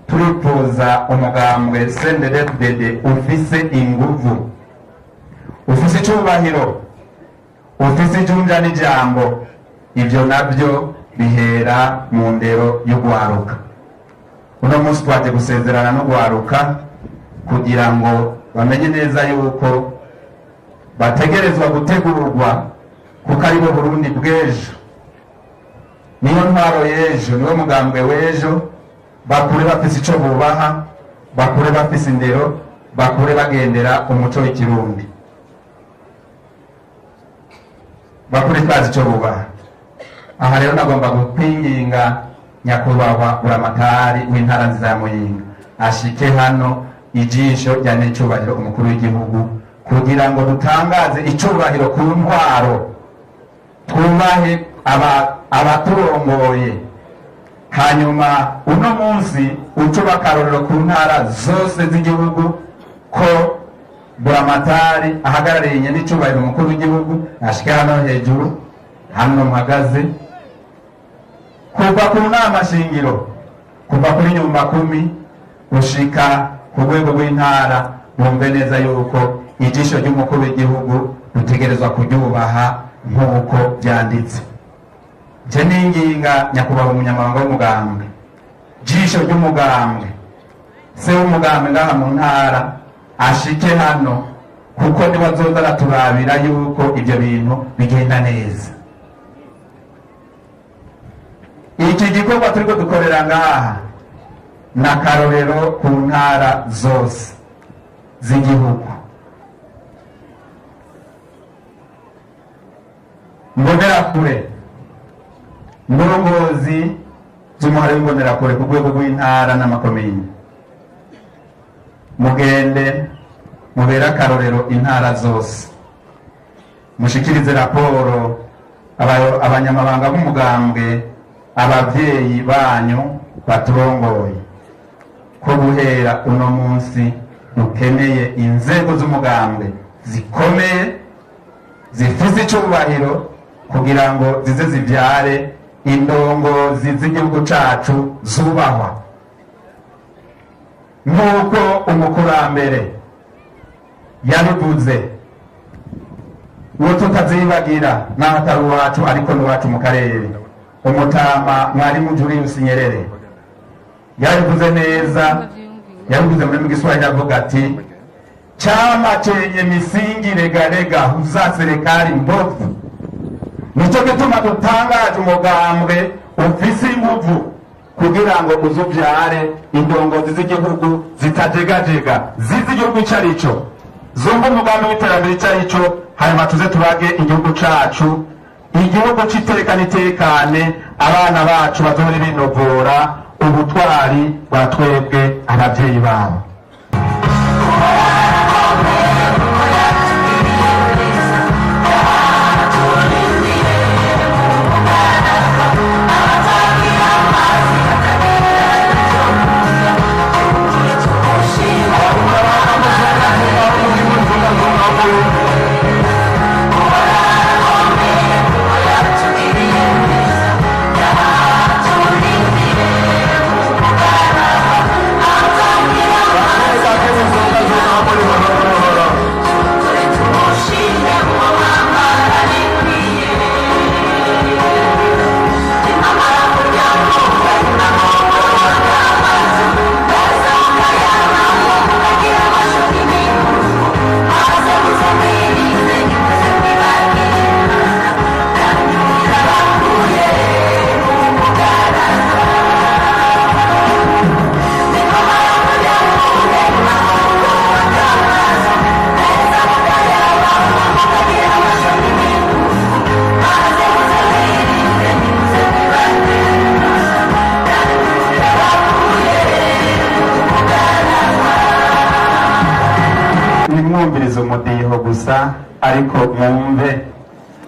Turifuza umugambwe CNDD-FDD ufise inguvu, ufise icubahiro, ufise ijunja n'ijambo. Ivyo navyo bihera mu ndero y'ugwaruka. Uno munsi twaje gusezerana n'ugwaruka kugira ngo bamenye neza yuko bategerezwa gutegurwa, kuko aribo Burundi bw'ejo, niyo ntwaro y'ejo, niwo mugambwe w'ejo. Bakure bafise ico bubaha, bakure bafise indero, bakure bagendera umuco w'ikirundi, bakure bazi ico bubaha. Aha rero nagomba gukwinginga nyakubahwa Buramatari w'intara nziza ya Muyinga ashike hano ijisho rya n'icubahiro umukuru w'igihugu, kugira ngo dutangaze icubahiro ku ntwaro, twubahe abaturongoye. Hanyuma uno munsi ucuba akarorero ku ntara zose z'igihugu ko Buramatari ahagarariye n'icubahiro umukuru w'igihugu, ashike hano hejuru hano mpagaze, kuva ku nama shingiro, kuva kuri nyumba kumi gushika ku rwego rw'intara, bumve neza yuko ijisho ry'umukuru w'igihugu rutegerezwa kuryubaha nk'uko byanditse. Je ninginga nyakubahwa umunyamabanga w'umugambwe, jisho ry'umugambwe, se w'umugambwe ngaha mu ntara ashike hano, kuko niwe azoza araturabira yuko ibyo bintu bigenda neza. Iki gikorwa turiko dukorera ngaha na karorero ku ntara zose z'igihugu. Mbonerakure, ndongozi z'umuhari w'imbonerakure ku rwego rw'intara n'amakomine, mugende mubere akarorero intara zose, mushikirize raporo abanyamabanga b'umugambwe, abavyeyi banyu baturongoye, ko guhera uno munsi dukeneye inzego z'umugambwe zikomeye, zifise icubahiro, kugira ngo zize zivyare indongozi z'igihugu cacu zubahwa. Nk'uko umukurambere yabivuze, uwo tutazibagira naho atari uwacu ariko n'uwacu mu karere, umutama Mwarimu Julius Nyerere yabivuze neza, yabivuze muri Giswahili avuga ati chama chenye misingi legalega huzaa serikali mbovu. Nico gituma dutangaje umugambwe ufise inguvu kugira ngo uzuvyare indongozi z'igihugu zitajegajega, zizi igihugu ico arico, zumva umugambi w'iterambere ico arico, hanyuma tuze turage igihugu cacu, igihugu c'iteka n'itekane, abana bacu bazohore binovora ubutwari bwa twebwe abavyeyi babo.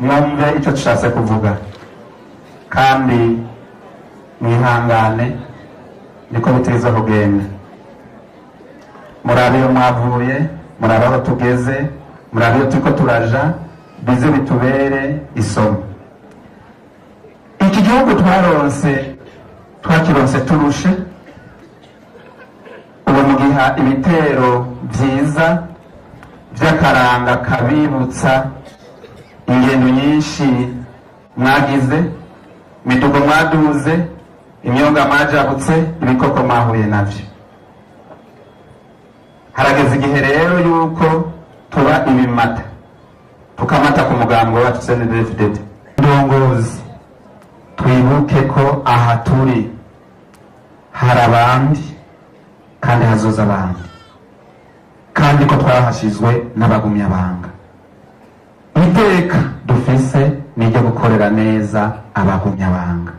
Mwumve icyo tushatse kuvuga, kandi mwihangane, niko biteza kugenda. Murabe iyo mwavuye, murabe aho tugeze, murabe iyo turiko turaja, bize bitubere isomo. Iki gihugu twaronse, twakironse turushe. Ubu mugiha ibitero vyiza vy'akaranga kabibutsa ingendo nyinshi mwagize, imidugo mwaduze, imyonga mwajabutse, ibikoko mwahuye navyo. Harageze igihe rero yuko tuba ibimata, tukamata ku mugambo wacu CNDD-FDD. Ndongozi, twibuke ko aha turi hari abandi kandi hazoza abandi, kandi ko twahashizwe n'abagumyabanga. Iteka dufise ni iryo gukorera neza abagumyabanga.